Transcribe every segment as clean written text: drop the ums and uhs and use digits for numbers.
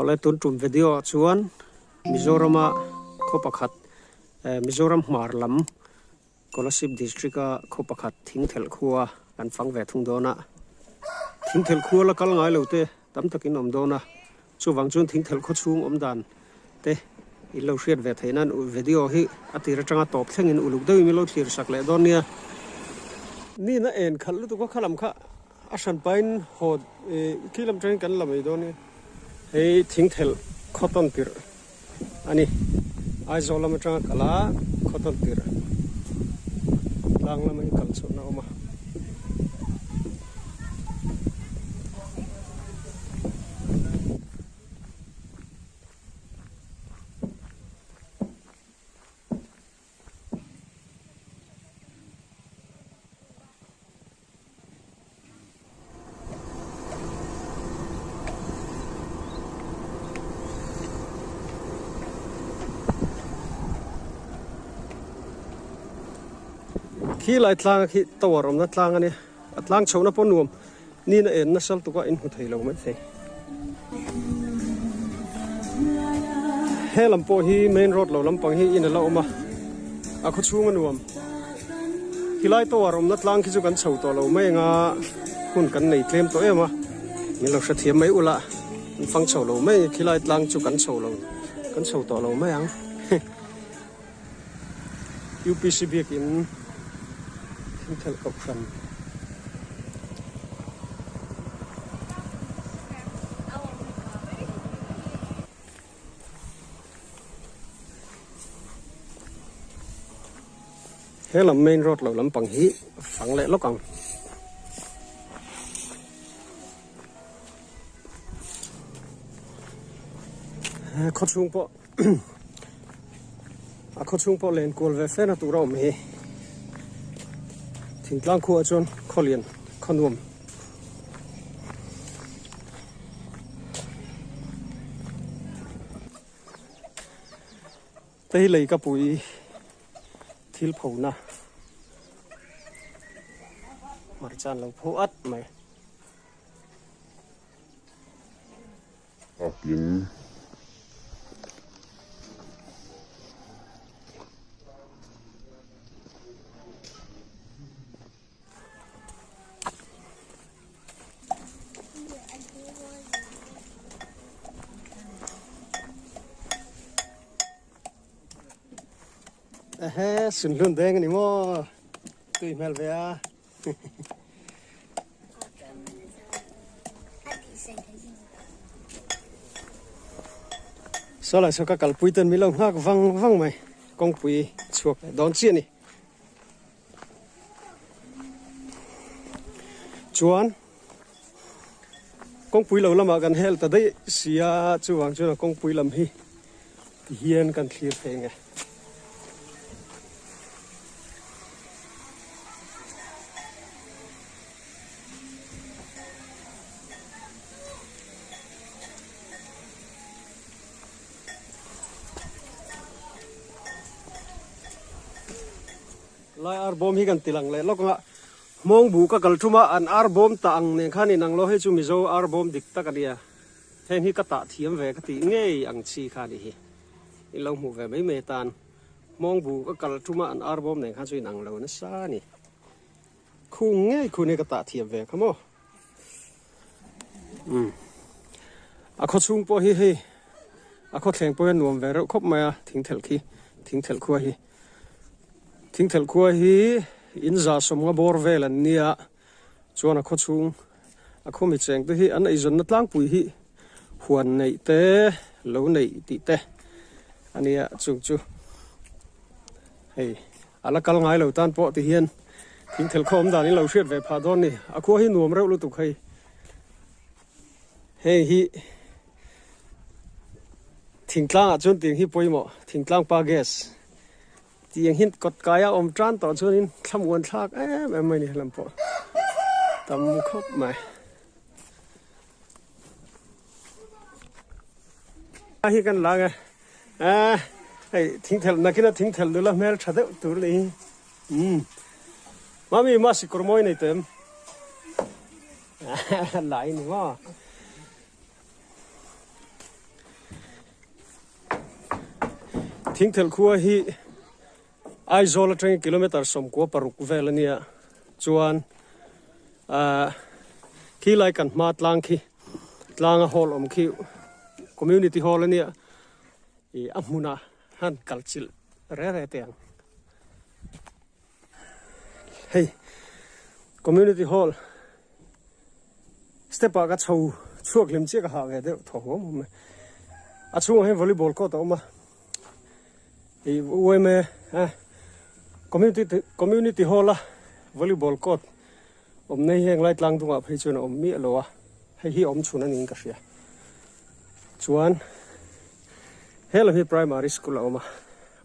Awle tun tum video ah chuan Mizorama khaw pakhat Mizoram hmar lam Kolasib district a khaw pakhat Thingthelh khua kan fang ve thung dawn a. Thingthelh khua la kal ngai lo te tam takin awm dawn a, chuvang chuan Thingthelh khaw chhung awm dan te in lo hriat ve theih nan video hi a tir atanga tawp thlengin uluk deuhin min lo thlir sak leh dawn nia. Nina en khalh lutuk a khalam kha A hran pahin haw khi lam atangin kan la mai dawn e. Hei thingthelh khaw tawn tirh a ni. Aizawl lam atanga kal a khaw tawn tirh tlang lama hi kal chhuahna a awm a. Khi lai tlang khi tower awmna tlang a nia a tlang chhohna pawh nuam ni na en nasal tuk a in hmu thei lo maithei he lam pawh hi main road lo lampang hi in a la awm a a khaw chhung a nuam. Khilai tower awmna tlang khi chu kan chho tawh lo mai anga hun kan nei tlem tawh em a, min lo hrethiam mai ula an fang chho lo mai khilai tlang chu kan chho lo kan chho tawh lo mai ang UPC biakin thingthelh kohhran. He lam main road lo lampang hi fang leh lawk ang. Khaw chhung pawh a khaw chhung pawh len kual ve fe na tur a awm hi. Thingtlang khuaah chuan khaw lian khaw nuam. Te hi lei ka pui thil pho na hmarcha an lo pho at mai. Akin. Ehe sunhlun deng ani maw tui hmel ve a. Saw lai saw ka kalpui ten min lo nghak vang vang mai kawngpui chhuak leh dawn chiah a ni. Chuan kawngpui lo lamah kan hel ta daih si a chuvang chuan a kawngpui lam hi ti hian kan thlir thei ang e. Lai ar bawm hi kan ti lang leh lawk ang a, hmawng bu ka kal thum a, an ar bawm tah ang nen khan inang lo, hei chu Mizo ar bawm dik tak a nia, heng hi ka tah thiam ve ka tih ngei ang chi kha a nih hi, in lo hmuh ve mai mai atan hmawng bu ka kal thum a, an ar bawm nen khan chu inang lo nasa a ni, khung ngei khun hi ka tah thiam ve kha maw. Umm a khaw chhung pawh hi hei a khaw thleng pawh hi a nuam ve reuh khawp mai a thingthelh khi thingthelh khua hi thingthelh khua hi in za sawmnga bawr vel an nia chuan a khaw chhung a khaw mi cheng te hi an eizawnna tlangpui hi huan neih te lo neih tih te a nia chung chu hei a la kal ngai lo tan pawh ti hian. Thingthel khaw awm danin lo hriat ve phah dawn ni. A khua hi nuam reuh lutuk hei. Heng hi thingtlang ah chuan tiang hi pawimawh thingtlang pa gas tiang hi kawt kai a awm tan tawh chuanin thlamuan thlak em em mai ni helam pawh tam khawp mai. Hi kan lang e hei thingthel nakina thingthel nula hmel tha deuh tur ni hi. Umm Mami ma sikawr mawi nei tawh em? Lai ni maw? Thingthelh khua hi Aizawl atangin kilometer 16 vel a nia chuan ahh khi lai kan hma tlang khi tlanga hall awm khi community hall a nia ih a hmunah han kal chilh re re teh ang hei community hall step ah ka chho chhuak hlim chiah ka hah ve deuh thaw huam huam mai a chhungah hian volleyball court a awm a ih yma eh community community hall a volleyball court awm na hi heng lai tlang dungah phei chuan a awm miah lo a hei hi a awm chhun a niin ka hria chuan he lam hi primary school a awm a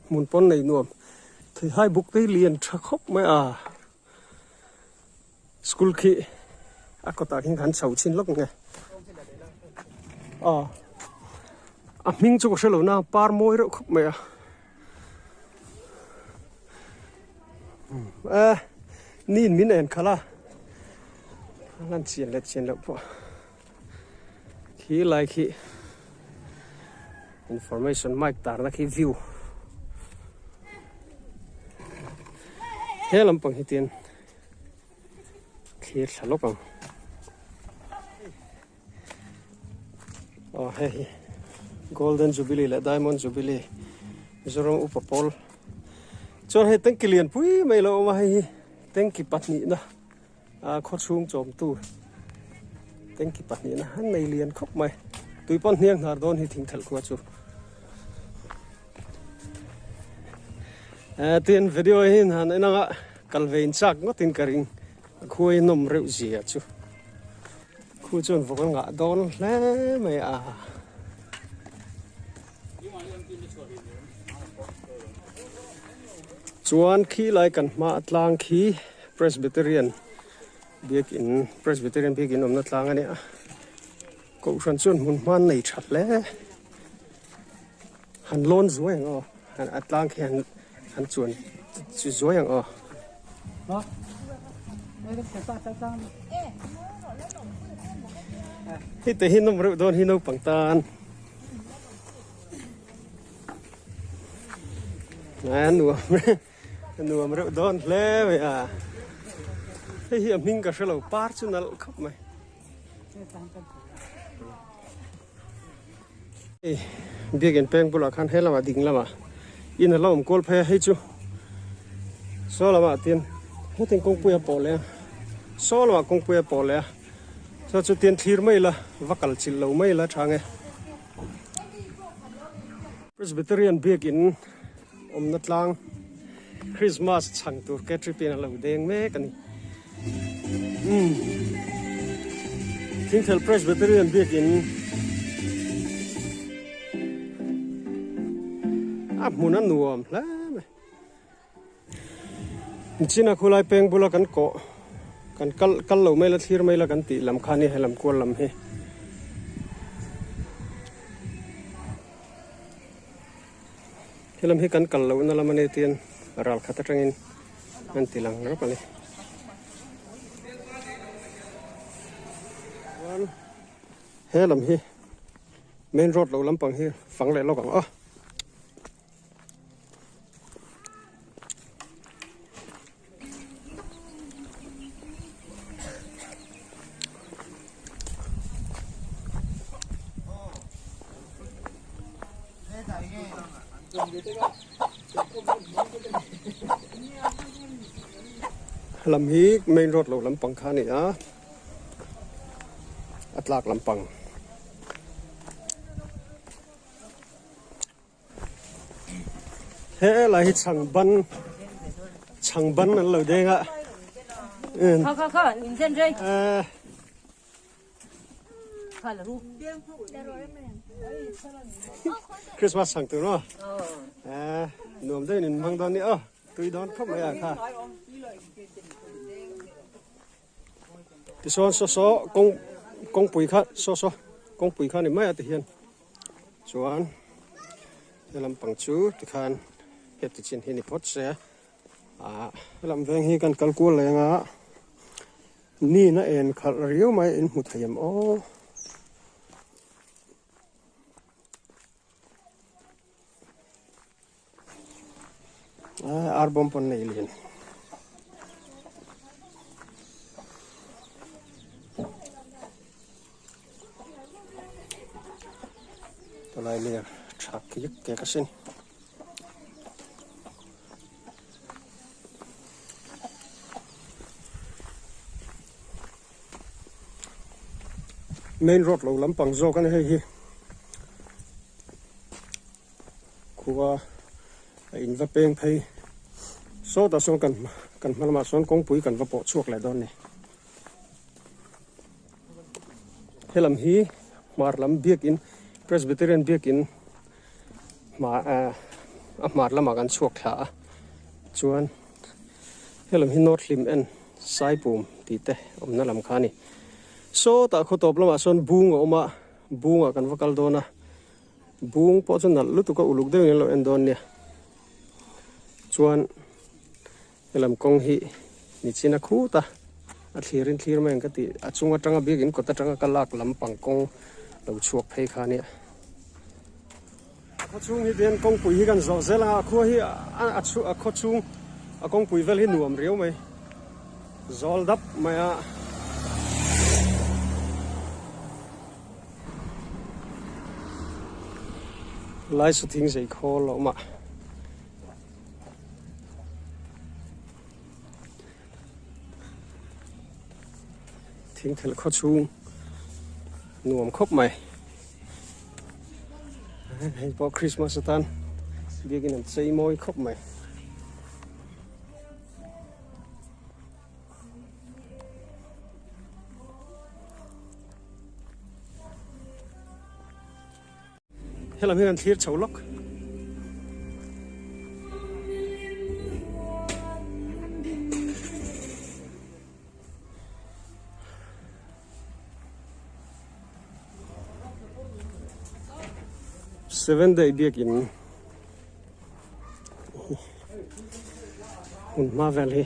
hmun pawn nei nuam theihai buk te hi lian tha khawp mai a. School khi a kawtah khian kan chho chhin lawk nge aw a hming chu ka hre lo na par mawi reuh khawp mai a e ni in min en khalh a a lan chian leh chian loh pawh khi lai khi information mic tar na khi view he lampang hi tin. Thlir thla lawk ang. Aw hei hi Golden Jubilee leh Diamond Jubilee Mizoram upa pawl chuan hei tanki lian pui mai lo awm a hei hi tanki pahnihna a khawchhung chawmtu tanki pahnihna an nei lian khawp mai tui pawn hniang hnar dawn hi thing thelh khua chu tin video hi han en anga Kal ve in chak ngawt in ka ring a khuai nawm reuh zia chu khu chuan vawk a ngah dawn hle mai a. Chuan khi lai kan hma a tlang khi Presbyterian biakin Presbyterian biakin awmna tlang a nia Kohhran chuan hmun hman nei tha hle Han lawn zuai ang aw a tlang khi han han chuan chu zuai ang aw. Hei te hi nawm reuh dawn hi naupang tan. A nuam a nuam reuh dawn hle mai a. Hei hi a hming ka hrelo par chu nalh khawp mai. Hei biakin peng bulah khan he lamah ding lamah in a la awm kual phei a hei chu saw lamah tin hetiang kawngpui a pawh leh a saw lamah kawngpui a pawh leh a chuan chu tin thlir mai ila va kal chilh lo mai ila tha nge Presbyterian biakin awmna tlang Christmas chhang tur Catherine a lo deng mek a ni. Umm Thingthel Presbyterian biakin a hmun a nuam hle mai. China khulai peng bula kan kawh kan kal kal lo mai la thlir mai la kan tih lam kha a ni helam kual lam hi. Helam hi kan kal lohna lam a ni tiin ral khat atangin an ti lang rawk a ni. Chuan he lam hi main road lo lampang hi fang leh lawk ang aw. Lam hi main road lo lampang kha a ni a a tlak lampang. He lai hi chhang ban chhang ban an lo deng a Kha kha kha in zen rei. Kha la ru. Christmas chhang tur maw? Eh nuam deuhin in hmang dawn ni aw tui dawn khawp mai a kha. Tichuan saw saw kawng kawngpui kha saw saw kawngpui kha ni mai a tihian. Chuan he lampang chu tikhan heti chin hi ni phawt se ah helam veng hi kan kal kual leng a ni na en khalh riau mai in hmu thei em aw. Arbawm pawn nei lian. Tawlai ler tha kik kek asin. Main road lo lampang zawk a ni hei hi. Khua a in va peng phei sawtah sawn kan kan hma lamah sawn kawngpui kan va pawh chhuak leh dawn a ni. Helam hi hmar lam biakin Presbyterian biakin hmar ah a hmar lamah kan chhuak thla a chuan helam hi North Hlim en Saipum tih te awmna lam kha a ni. Sawtah khaw tawp lamah sawn bung a awm a bungah kan va kal dawn a. Bung pawh chu nalh lutuk a uluk deuhin an lo en dawn nia. Chuan helam kawng hi nichin a khut a, a thlir in thlir mai ang ka ti. A chung atanga biakin kawt atanga ka lak lampang kawng lo chhuak phei kha nia. A khaw chhung hi tihian kawngpui hi kan zawh zel ang a, a khua hi a khaw chhung a kawngpui vel hi nuam riau mai. Zawl dap mai a. Lai saw thing zei khawl a awm a. Thing thelh khaw chhung nuam khawp mai. Hei pawh Christmas atan biakin an chei mawi khawp mai. Helam hi kan thlir chho lawk. Seven day biakin Hmun hma vel hi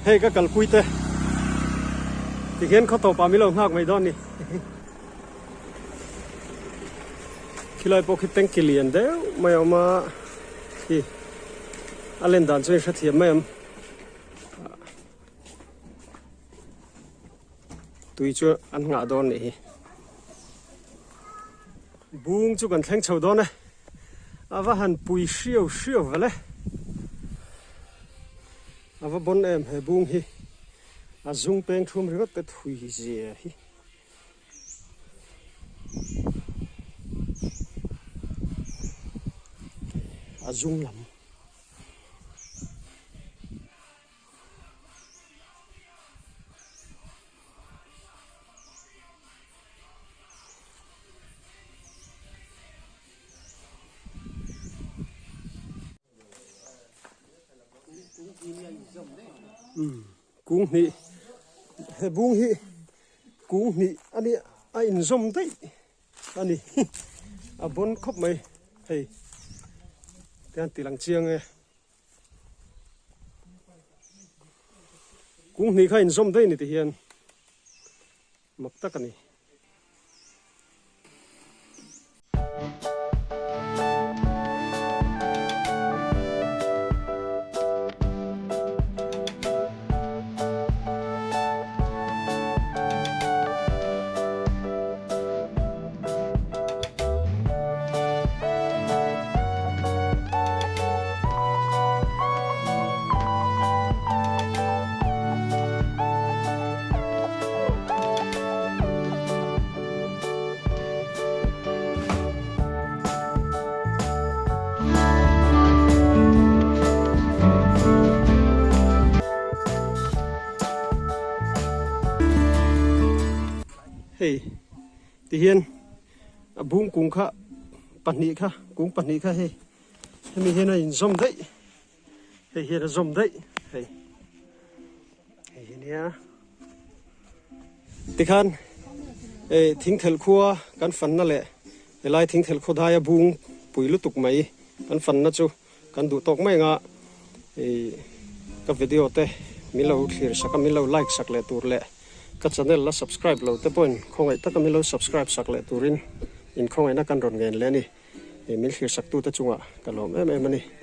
hei ka kalpui te tikhian khaw tawpah min lo nghak mai dawn ni khilai pawh khi tanki lian deuh mai a awm a khi a len dan chu in hrethiam mai ang tui chu an nghah dawn nih hi. Bung chu kan thleng chho dawn e. A va han pui hriau hriau vel e. A va bon em he bung hi. A zung peng thum ringawt te thui zia hi. A zung lam. Kung hnih he bung hi kung hnih a nia a inzawm daih a ni a bawn khawp mai hei tian ti lang chiang e. Kung hnih kha inzawm daih ni ti hian mak tak a ni. Hei tihian a bung kung kha pahnih kha kung pahnih kha hei hemi hian a inzawm daih hei hian a zawm daih hei hei hi nia tikhan eh thingthelh khua kan fanna leh helai thingthelh khaw daia bung pui lutuk mai kan fanna chu Kan duh tawk mai anga ih ka video te min lo thlir sak a min lo like sak leh tur leh ka channel la subscribe lo te pawhin khawngaih taka min lo subscribe sak leh turin in khawngaihna kan rawn ngen leh a ni. Min thlir sak tute chungah ka lawm em em a ni.